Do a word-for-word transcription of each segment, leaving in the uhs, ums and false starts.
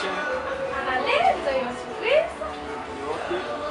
Ale, m te yon sipriz. Oh.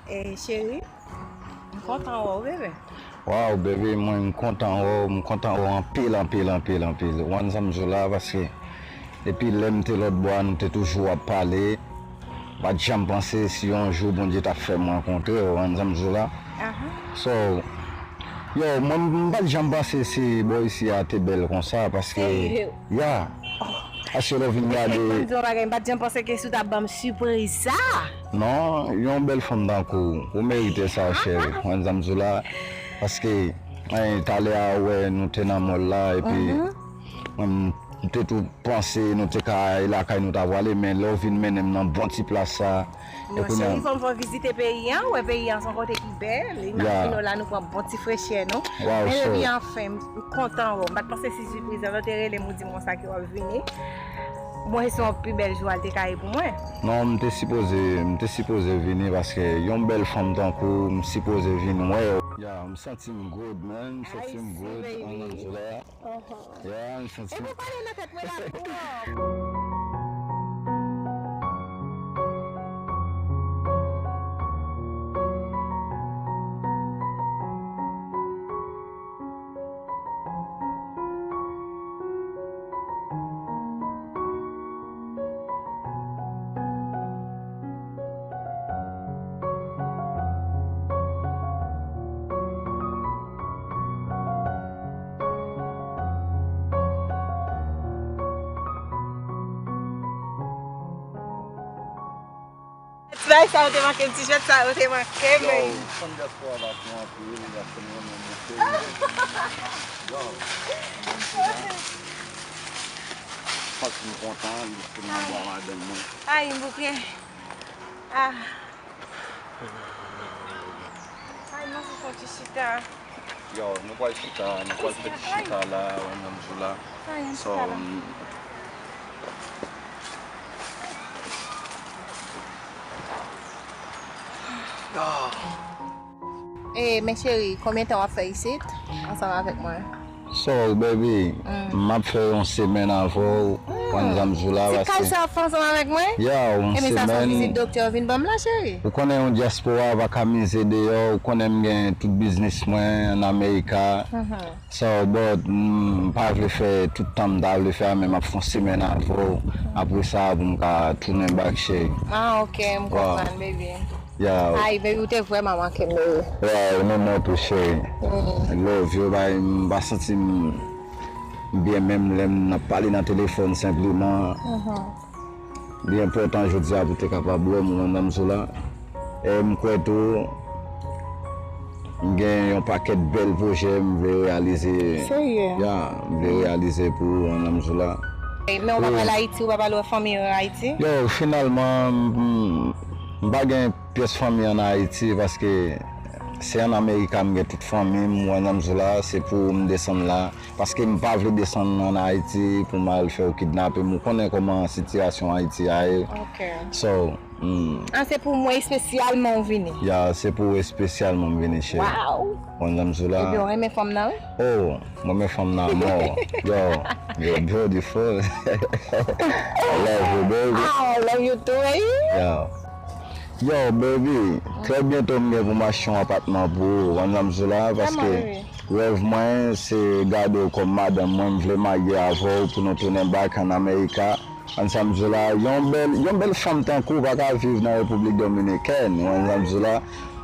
Eh, cheri, m kontan wè w, bebe. Waw, bebe, mwen, m kontan wè w, m kontan wè w anpil, anpil, anpil, anpil. Ou konn sa m di w la, paske depi lè m te lòt bò a, nou te toujou ap pale. M pa t janm panse si yon jou Bondye t ap fè m rankontre w, ou konn sa m di w la. Ahan. So, yo, mwen, m pa t janm panse si bò isi a te bèl konsa, paske, serye? Ya. Oh. Paske lè w vin gade. Ban m di w yon bagay, m pa t janm panse ke si w t ap ban m sipriz sa. Non, yon bèl fanm tankou w, ou merite sa, cheri. Ou konn sa m di w la, paske, eh, talè a, ou wè, nou te nan mòl la, epi, mhm, mwen, m te tou panse nou te ka al lakay nou ta pwale, men lè w vin mennen m nan bon ti plas sa, e non, kounye a cheri, fò m fè w vizite peyi a, ou wè peyi a se yon kote ki bèl, imajine w la, nou pran bon ti frechè, non? Waw, men so, epi anfen, m kontan wè w. M pa t panse si sipriz la, lè w te rele m, ou di m konsa ke w ap vini. Bon, se yon pi bèl jou a l te ka ye pou mwen. Non, m te sipoze, m te sipoze vini paske yon bèl fanm tankou w, m sipoze vin wè w. Ya, m santi m good, man. M santi m good, Alhamdulillah. Aha. Yeah, m santi. Epi w pale nan tèt mwen la twòp. Ti bagay sa yo te manke m, ti jwèt sa yo te manke m. Yo, fanm dyaspora la tou anpil, dyaspora nou renmen bouke. Yo. Paske m kontan, m kontan m bwa madanm mwen. Ay, m bouke. Ah. Ay, mwen se fon ti chita. Yo, nou pral chita, nou pral fè ti chita la, ou menm jou la. Ay, yon chita la. So, mm. Ah. Eh, men cheri, konbyen tan w ap fè isit ansanm avèk mwen? So, baby, mm, m ap fè yon semèn avè w, mm, konn sa m di w la, ti kal sa w ap fè ansanm avèk mwen? Yeah, yon semèn. Ebyen, sa se yon vizit doktè w vin ban m la, cheri. Ou konnen yon dyaspora pa ka mize deyò, ou konnen m gen tout biznis mwen ann Amerika. Mhm. So, but, m pa vle fè tout tan m ta vle fè a, men m ap fè yon semèn avè w. Apre sa, pou m ka tounen back, cheri. Ah, ok, m konprann, baby. Yeah. Ay, baby, ou te vrèman manke m, baby. Yeah, ou menm mwen tou, cheri. Mm. Love you, bay, m pa santi m byen menm lè n ap pale nan telefòn senpleman. Mhm. Li enpòtan jodi a pou te kapab wè m, ou konn sa m di w la. E m kwè tou, m gen yon pakèt bèl pwojè m vle reyalize. Serye? Ya, m vle reyalize pou ou, ou konn sa m di w la. E, men ou pa pral Ayiti, ou pa pral wè fanmi ou Ayiti? Yo, finalman, m, m, m pa gen pyès fanmi ann Ayiti paske Se an Amerika m gen tout fanmi m, ou wè sa m di w la, se pou m desann la. Paske m pa vle desann ann Ayiti pou m al fè yo kidnape m. Ou konnen kòman sitiyasyon Ayiti a ye. Ok. So, hmm. Ah, se pou mwen espesyalman ou vini? Ya, se pou ou espesyalman m vini, cheri. Wow! Ou wè sa m di w la? Ebyen, ou renmen fanm nan, wi? Oh, mwen renmen fanm nan mò. Yo, you're beautiful. I love you, baby. Ah, I love you too, baby. Yeah. Yo, baby, trè byento m gen pou m achte yon apatman pou ou, ou konn sa m di w la, paske rèv mwen se gade w kòm madanm mwen, m vle marye avè w pou nou tounen back ann Amerika, ou konn sa m di w la, yon bèl, yon bèl fanm tankou w pa ka viv nan Repiblik Dominikèn, ou konn sa m di w la,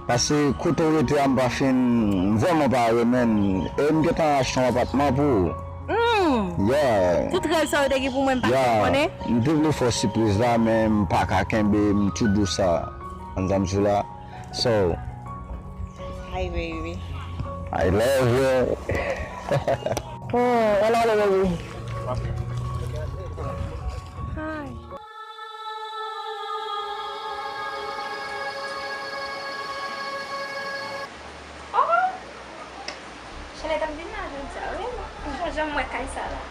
paske kote w rete a m pa fin, m vrèman pa renmen l, e m gentan achte yon apatman pou ou. Hmm. Yeah. Tout rèv sa yo te gen pou mwen, m pa t konnen. Yeah. M te vle fè w sipriz la, men m pa ka kenbe, m tou dous sa. Ann sa m di w la. So. Hi, baby. I love you. Hmm, I love you, baby. Hi. Oh! Chanèt ap vin la jodi a, wi. M chonje m wè kay sa la.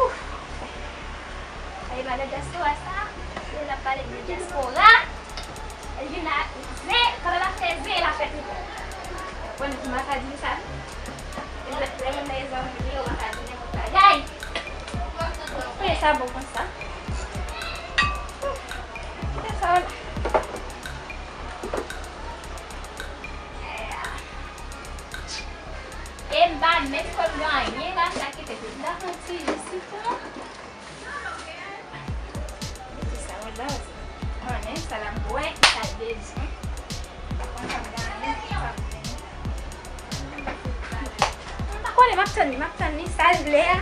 Ouf! Ay, madan dyaspora sa, lè l ap pale de dyaspora, l vin la zen, pandan l ap fè zen, l ap fè pipon. Bon, m pa ka di sa. Lè, lè moun nan e zanmi li, ou pa ka di nenpòt bagay. Wi, sa bon konsa. Ouf! Kite sa w la. E m pa menm fè m anyen la, sa ki fè ke m ta pran ti ji sitwon. Mete sa yo la, konnen sa l ap bwè, sa l bezwen. Konn sa m gen anyen, sa m gen. M pa konnen, m ap tann li, m ap tann li, sa l vle a.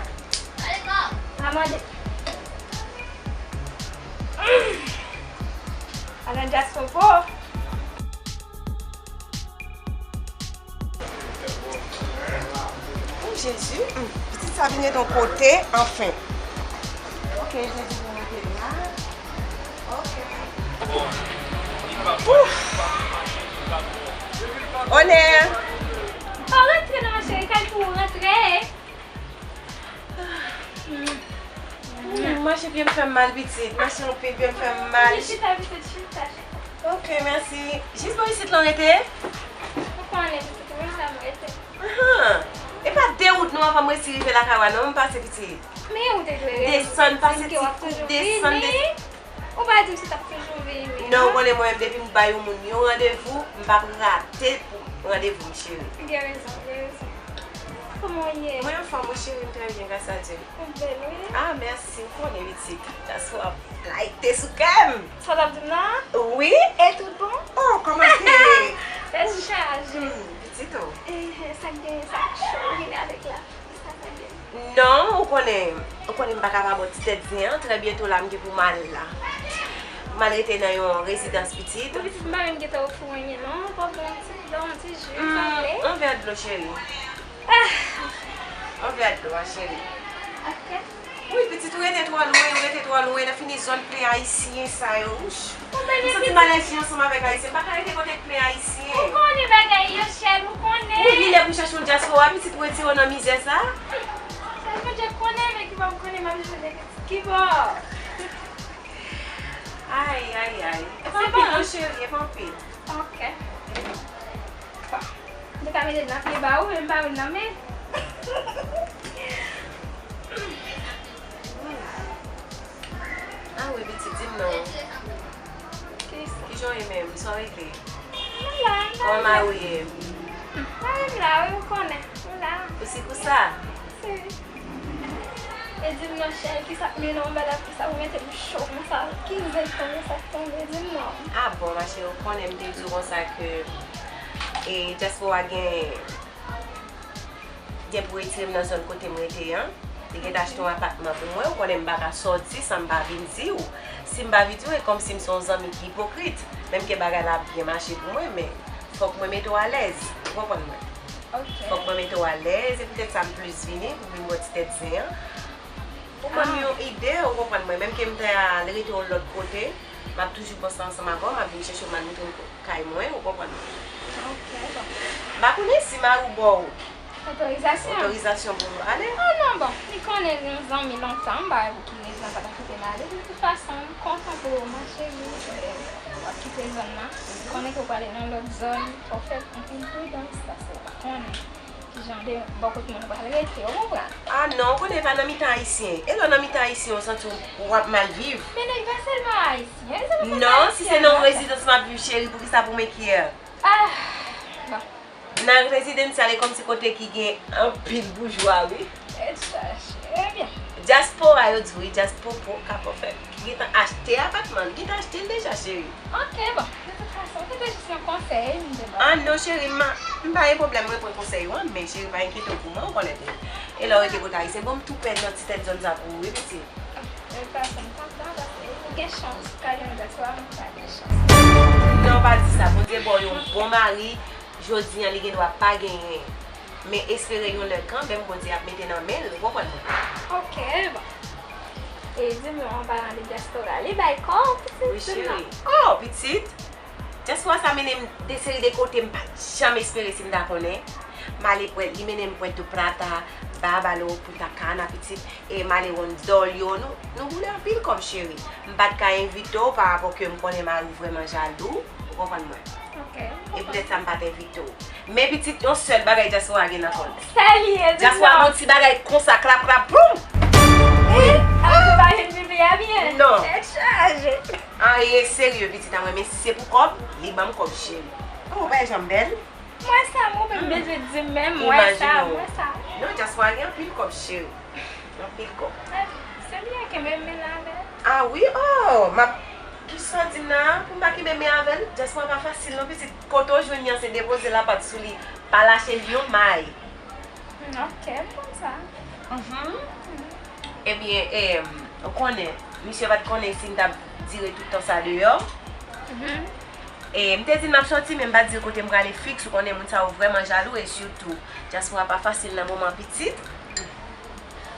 A mande. Alan Jaspo. Oh, Jezi, hmm, pitit sa vin ret yon kote, anfen. Ok, Jezi pou mete la. Ok. Ouf. Onè. Oh, rantre non, ma chérie, kay pou ou, rantre. Hmm, mache pye m fè m mal, pitit. Mache anpil pye m fè m mal. Vin chita, pitit, chita, chita. Ok, mèsi. Jis bò isit lan w rete? Ou konnen, pitit, ou menm la m rete. Ahan. E pa de wout non, avan m resi rive lakay w a non, m pase, pitit. Men ou te dwe rele m, desann, pase ti koup, desann, desann. Ou pa di m si t ap toujou vini, non, ou konnen mwen menm depi m bay yon moun yon randevou, m p ap rate pou randevou m, cheri. Ou gen rezon, ou gen rezon. Kòman w ye? Mwen anfòm wi, cheri, m trè byen, gras a Dye. Ou bèl, wi. Ah, mèsi, ou konnen, pitit. Sa sou ap layite sou kè m. Sa w t ap di m nan? Wi. E tout bon? Oh, kòman w ye? Tèt chaje. Hmm, pitit, oh. Eh, eh, sa k genyen, sa k cho, vini avèk la. Non, ou konnen, ou konnen m pa ka pa ba w ti tèt zen an, trè byento la m gen pou m al la. M al rete nan yon rezidans pitit. Ou pitit m pa menm gentan ofri w anyen non, pa w ba m ti, ba w yon ti ji, sanble. Hmm, yon vè dlo, cheri. Ah! Yon vè dlo, ma cheri. Ok. Wi, pitit, ou rete twò lwen, ou rete twò lwen, nan fini zòn plen ayisyen sa yo, wouch. M santi m alèji ansanm avèk ayisyen. M pa ka rete kote k plen ayisyen. Ou konnen bagay yo, chèl, ou konnen. Wi, li lè pou chache yon dyaspora, pitit, pou retire w nan mizè sa. Chèl, Bondye konnen, men ki bò m konnen m ap jwenn pitit. Ki bò? Ay, ay, ay. E pa anpil non, cheri, e pa anpil. Ok. Bon. M te ka mete l nan pye ba ou, men m pa wè l nan men. Ah wi, pitit, di m non. Kisa? Kijan w ye menm? Sa w regle? M la, m la. Kòman mari w ye? Mari m la, wi, ou konnen. M la. Ou si pou sa? Si. E di m non, chèl, kisa k mennen w, bagay, kisa ou mete m cho konsa? Ki zen k tonbe, sa k tonbe? Di m non. Ah bon, ma chérie, ou konnen m te di w konsa ke, e, dyaspora gen gen pou retire m nan zòn kote m rete an. Li gentan achte yon apatman pou mwen. Ou konnen m pa ka sòti san m pa vin di w. Si m pa vin di w, e kòmsi m se yon zanmi ki ipokrit. Menm ke bagay la ap byen mache pou mwen, men fòk mwen mete w alèz. Ou konprann mwen? Ok. Fòk mwen mete w alèz, e poutèt sa m plis vini pou vin ba w ti tèt zen an. Pou ban m yon ide, ou konprann mwen. Menm ke m ta al rete yon lòt kote, m ap toujou panse ansanm avè w, m ap vin chèche w, m al montre w kay mwen, ou konprann mwen. Ok, bon. M pa konnen si mari w ba w otorizasyon, otorizasyon pou nou ale. Ah non, bon, li konnen nou zanmi lontan, m pa wè pou ki rezon l pa ta kite m ale. De tout fason, m kontan pou ou, ma chérie. W ap kite zòn nan. M konnen ke w prale nan lòt zòn, fò w fè anpil pridans, paske w pa konnen ki jan de bò kote moun pral rete, ou konprann? Ah non, ou konnen pa nan mitan ayisyen. E lè w nan mitan ayisyen, ou santi w, w ap mal viv. Men nèg pa sèlman ayisyen, se pa sèlman ayisyen. Non, si se nan yon rezidans m ap viv, cheri, poukisa pou m enkyè? Ah, bon. Nan rezidans sa, e kòmsi kote ki gen anpil boujwa, wi. Tèt chaje. Ebyen. Dyaspora, yo di wi, dyaspora ka fè. Ki gentan achte apatman, li gentan achte l deja, cheri. Ok, bon. De tout fason, se te jis yon konsèy, m te ba w. Ah non, cheri, m, m pa gen pwoblèm, mwen pran konsèy ou an, men cheri, pa enkyete w pou mwen, ou konnen. E lè w rete kote ayisyen, bon, m tou pè nan ti tèt zòn sa pou ou, wi, pitit. De tout fason, m kontan, paske ou gen chans, ka gen dyaspora, men ou pa gen chans. Non, pa di sa, Bondye ba w yon bon mari, jodi a, li gen dwa pa genyen. Men espere yon lè kanmenm, Bondye ap mete nan men l, ou konprann mwen? Ok, bon. E di m, an palan de dyaspora, li bay kò, pitit? Wi, cheri. Oh, pitit! Dyaspora sa mennen m de seri de kote m pa t janm espere si m ta konnen. M ale Pwè-, li mennen m Puerto Plata, Bávaro, Punta Cana, pitit. E m ale Rondôle yo, nou, nou boule anpil kòb, cheri. M pa t ka envite w parapò ke m konnen mari w vrèman jalou, ou konprann mwen. Ok. E poutèt sa m pa t envite w. Men pitit, yon sèl bagay dyaspora gen nan kò l. Sa l ye, di m non. Dyaspora gon ti bagay konsa, klap, klap, poum! Eh, ah, ou pa jwenn pipi a byen? Non. Tèt chaje. Anyen serye, pitit an mwen, men si se pou kòb, li ban m kòb, cheri. Kòman w pa janm bèl? M wè sa, mwen menm bezwen di m menm, m wè sa, m wè sa. Non, dyaspora gen anpil kòb, cheri. Anpil kòb. Eh, se byen, kenbe men la avè l. Ah wi, oh, m ap, kisa w di m la, pou m pa kenbe men avè l? Dyaspora pa fasil non, pitit. Kote w jwenn li an, se depoze lapat sou li, pa lache l yon may. Hmm, ok, m konn sa. Mhm. Ebyen, em, ou konnen, misye pa t konnen si m t ap dire tout tan sa deyò. Mhm. E m te di l m ap sòti, men m pa t di l kote m prale fiks. Ou konnen moun sa yo vrèman jalou, e sitou, dyaspora pa fasil nan moman pitit.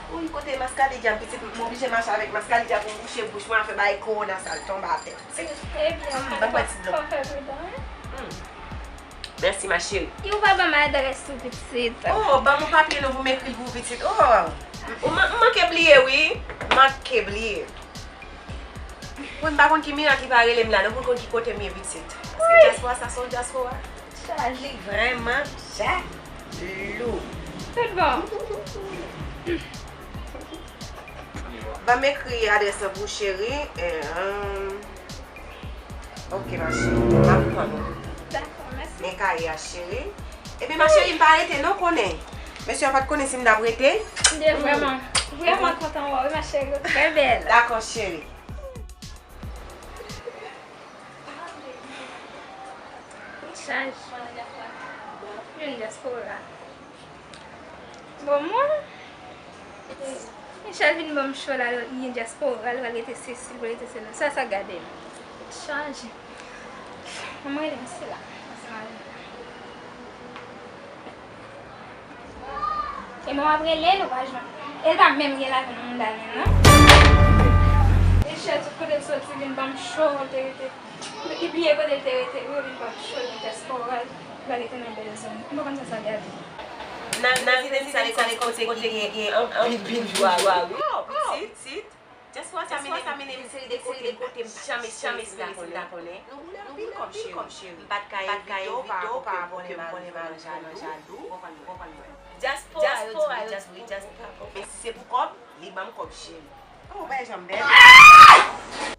Wi, kote mascarilla m pitit, m oblije mache avèk mascarilla pou m bouche bouch mwen, afè bay kowona sa l tonbe atè. Ebyen, fò fè pridan, wi. Hmm. Mèsi, ma chérie. E ou pa ban m adrès ou, pitit? Oh, ban m yon papye non pou m ekri l pou ou, pitit. Oh, ou man-, m manke bliye, wi. M manke bliye. Wi, m pa konn ki mirak li pa rele m la, non, pou l konn ki kote m ye, pitit. Paske dyaspora sa se yon dyaspora. Chaje. Li vrèman jalou. Tout bon. Ban m ekri adrès lan pou ou, cheri. Eh, ok, ma chérie. M ap tann ou. Dakò, mèsi. Men kaye a, cheri. Epi, ma chérie, m pa rete, non, konnen. Mesye a pa t konnen si m t ap rete. M te vrèman, vrèman kontan wè w, wi, ma chérie. Trè bèl. Dakò, cheri. Li chaj. Jwenn dyaspora. Bon, mwen, li chaj vin ban m cho la, li gen dyaspora, li pral rete sesi, li pral rete sela. Sa, sa gade m. Chaj. Mwen rele m sela. E mwen ap rele l, ou pa jwenn. E l pa menm gen lavi nan mond la menm, non. E chèz tout kote l soti vin ban m cho, l te rete. Li bliye kote l te rete, wi, vin ban m cho, li dyaspora, l al rete nan bèl zòn. M pa konn sa sa gade. Nan, nan rezidans sa, se kote ki gen, gen anpil boujwa, wi. Oh, pitit. Dyaspora sa mennen m seri de kote m pa t janm espere si m ta konnen. Nou boule anpil kòb, cheri. M pa t ka envite w parapò ke m konnen mari m vrèman jalou. Dyaspora, yo di wi, dyaspora. Men si se pou kòb, li ban m kòb, cheri. Kòman w pa janm bèl?